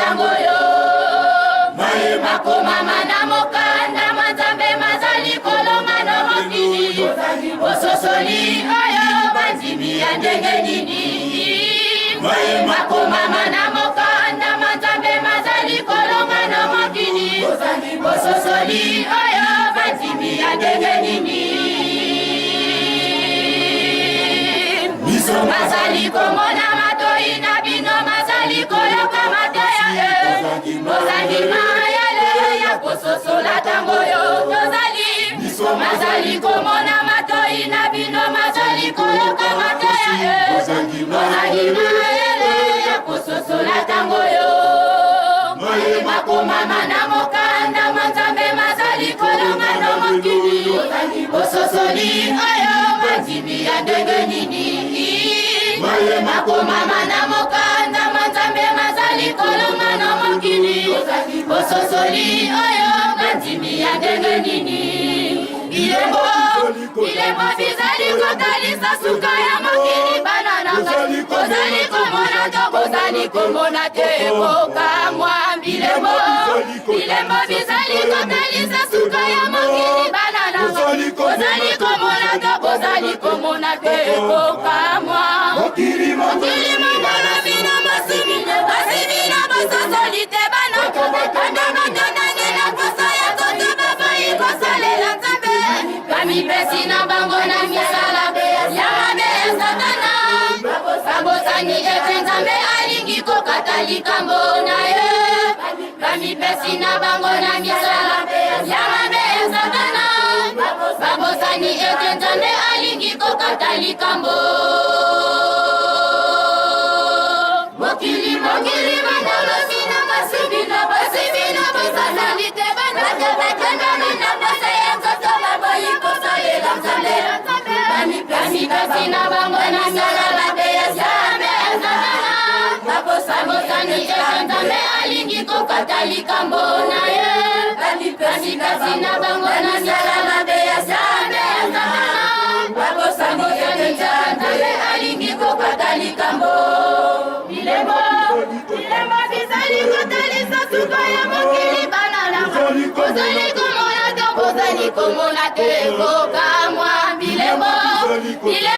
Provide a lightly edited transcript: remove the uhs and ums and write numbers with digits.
ntango oyo. Maye makomama na mokanda mwa Nzambe mazali kolonga na mokili. Bososoli oyo bandimi ya ndenge nini? Maye makomama na mokanda mwa Nzambe mazali kolonga na mokili. Bososoli oyo bandimi ya ndenge nini? Miso mazali komona, matoi na bino mazali koyoka mateya e. Bozangi mayele ya kososola ntango oyo tozali. Miso mazali komona, matoi na bino mazali koyoka mateya e. Bozangi mayele ya kososola ntango oyo. Maye makomama na mokanda mwa Nzambe mazali kolonga na mokili. Bososoli oyo bandimi ya ndenge nini? Maye makomama na mokanda mwa Nzambe mazali kolonga na mokili. Bososoli oyo bandimi ya ndenge nini? Bilembo, bilembo bizali kotalisa suka ya mokili, bana na ngai. Bozali komona to bozali komona te? Kokamwa. Bilembo, bilembo bizali kotalisa suka ya mokili, bana na ngai. Bozali komona to bozali komona te? Kokamwa. Mokili Mokili mongolo bino basi bino bososoli te, bana bana batonani na posa ya nzoto, baboyi kosalela Nzambe, bamipesi na bango na misala ya mabe ya Satana, babosani ete Nzambe alingi kokata likambo na ye. Bamipesi na bango na misala ya mabe ya Satana, babosani ete Nzambe alingi kokata likambo. Mokili, mokili mongolo bino basi bino, basi bino bososoli te, bana bakendani na posa ya nzoto, baboyi kosalela Nzambe, bamipesi na bango na misala mabe ya Nzambe ya Satana, babosani ete Nzambe alingi kokata likambo na ye. Bamipesi na bango na misala mabe ya Nzambe ya Satana, babosani ete Nzambe alingi kokata likambo. Bilembo, bilembo bizali kotalisa suka ya mokili, bana na bozali komona to bozali komona te? Kokamwa. Bilembo, bilembo.